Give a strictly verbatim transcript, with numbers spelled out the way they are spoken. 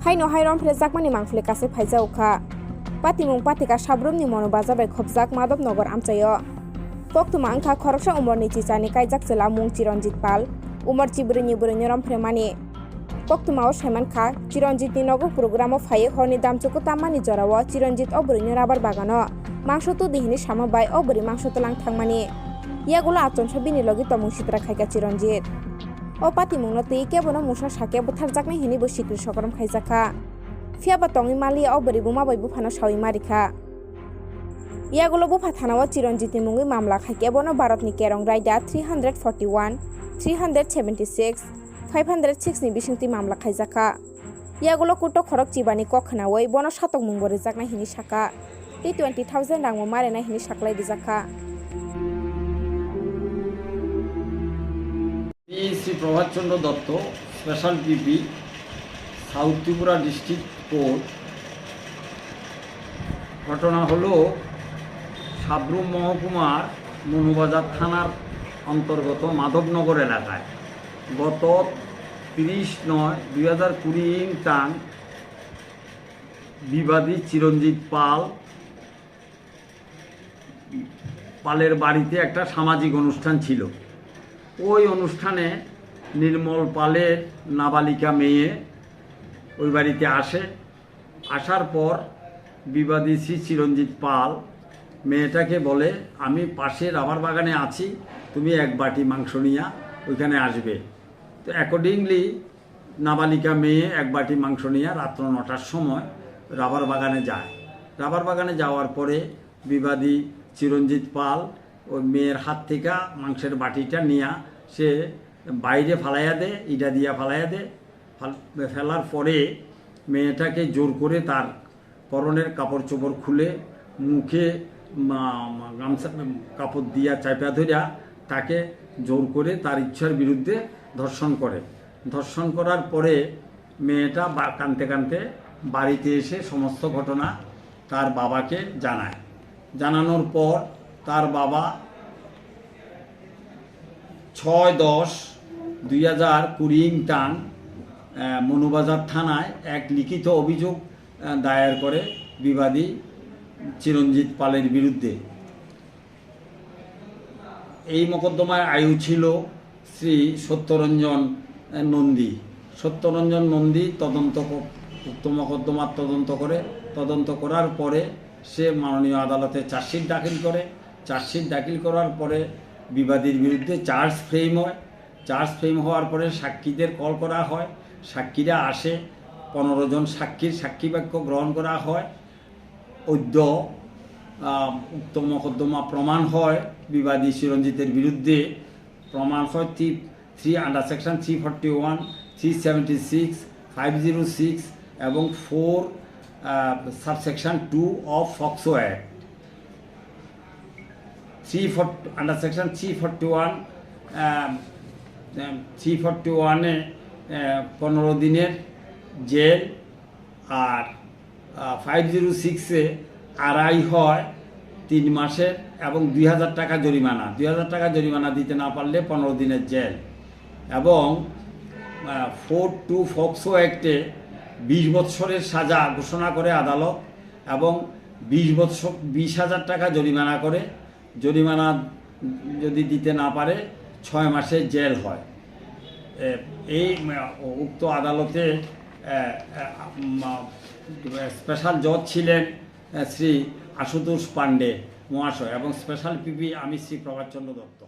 Haino hai romphrejakmani mangphle kase phaijago kha. Patimung patika sabrumni mono baja bai khopjak Madhobnagar amchaio. Koktwma wngkha khoroksa umorni chichani kaijak chwla mung Chiranjit Pal, umor chibrwini bwrwino romphre mani. Koktwmao saimankha, Chiranjitni nogo programo phaiwi horni damchuku tammani jorao Chiranjit o bwrwino rabar bagano mangso tudi hini sama bai o bwrwi mangso twlang thangmani. Yagulo achomsa bini logi tongmung sitra khaikha Chiranjit. O patimungno twi kebono mungsa sakhe butharjaknai hinibo sikri sokrom khaijakha. Phiyaba tongwi maliya o bwrwi buma bai buphano sawi marikha. Yagulo bupha thanao Chiranjitni mungwi mamla khaikhe bono Bharatni Kerong Raida three hundred forty-one, three hundred seventy-six, five hundred six ni bisingtwi mamla khaijakha. Yagulo kutok khorok chibani kok khnaui bono satokmungbo rwjaknai hini sakha. Tei twenty thousand rangbo marenai hini saklai rijakha. আমি Shri Prabhat Chandra Dutta, special PP, south Tripura district court. ঘটনা হলো সাব্রুম মহকুমার মনুবাজার থানার অন্তর্গত মাধবনগর এলাকায় গত তিরিশ নয় দুই হাজার কুড়ি ইংতাং বিবাদী চিরঞ্জিত পাল পালের বাড়িতে একটা সামাজিক অনুষ্ঠান ছিল। ওই অনুষ্ঠানে নির্মল পালের নাবালিকা মেয়ে ওই বাড়িতে আসে। আসার পর বিবাদী শ্রী চিরঞ্জিত পাল মেয়েটাকে বলে, "আমি পাশে রাবার বাগানে আছি, তুমি এক বাটি মাংস নিয়ে ওইখানে আসবে।" তো অ্যাকর্ডিংলি নাবালিকা মেয়ে এক বাটি মাংস নিয়ে রাত্র নটার সময় রাবার বাগানে যায়। রাবার বাগানে যাওয়ার পরে বিবাদী চিরঞ্জিত পাল ওই মেয়ের হাত থেকে মাংসের বাটিটা নিয়ে সে বাইরে ফালাইয়া দেয়, ইটা দিয়া ফালাইয়া দেয়। ফাল-, ফেলার পরে মেয়েটাকে জোর করে তার পরনের কাপড় চোপড় খুলে মুখে মা-, মা-, গামছা, কাপড় দিয়া চাপা ধরিয়া তাকে জোর করে তার ইচ্ছার বিরুদ্ধে ধর্ষণ করে। ধর্ষণ করার পরে মেয়েটা বা-, কাঁদতে কাঁদতে বাড়িতে এসে সমস্ত ঘটনা তার বাবাকে জানায়। জানানোর পর তার বাবা ছয় দশ দুই হাজার কুড়ি ইংতাং, আহ, মনুবাজার থানায় এক লিখিত অভিযোগ, আহ, দায়ের করে বিবাদী চিরঞ্জিত পালের বিরুদ্ধে। এই মকদ্দমায় আয়ু ছিল শ্রী সত্যরঞ্জন, আহ, নন্দী। সত্যরঞ্জন নন্দী তদন্ত ক-, উক্ত মকদ্দমার তদন্ত করে, তদন্ত করার পরে সে মাননীয় আদালতে চার্জশিট দাখিল করে। চার্জশিট দাখিল করার পরে বিবাদীর বিরুদ্ধে চার্জ ফ্রেম হয়। চার্জ ফ্রেম হওয়ার পরে সাক্ষীদের কল করা হয়, সাক্ষীরা আসে, পনেরো জন সাক্ষীর সাক্ষী বাক্য গ্রহণ করা হয়। অদ্য, আহ, উক্ত মকদ্দমা প্রমাণ হয় বিবাদী চিরঞ্জিতের বিরুদ্ধে, প্রমাণ হয় three, three under section three forty one, three seventy six, five zero six এবং ফোর, আহ, subsection two of POCSO act. Three forty, under section three forty one, আহ, আহ, থ্রি ফর্টি ওয়ানে, আহ, পনেরো দিনের জেল, আর, আহ, ফাইভ জিরো সিক্সে আড়াই হয় তিন মাসের এবং দুই হাজার টাকা জরিমানা। দুই হাজার টাকা জরিমানা দিতে না পারলে পনেরো দিনের জেল। এবং, আহ, ফোর টু ফক্সো অ্যাক্টে বিশ বৎসরের সাজা ঘোষণা করে আদালত এবং বিশ বৎসর, বিশ হাজার টাকা জরিমানা করে। জরিমানা যদি দিতে না পারে, ছয় মাসের জেল হয়। এ, এই, উম, উক্ত আদালতে, এ, এ, উম, স্পেশাল জজ ছিলেন, এ, শ্রী আশুতোষ পাণ্ডে মহাশয় এবং স্পেশাল পিপি আমি শ্রী প্রভাতচন্দ্র দত্ত।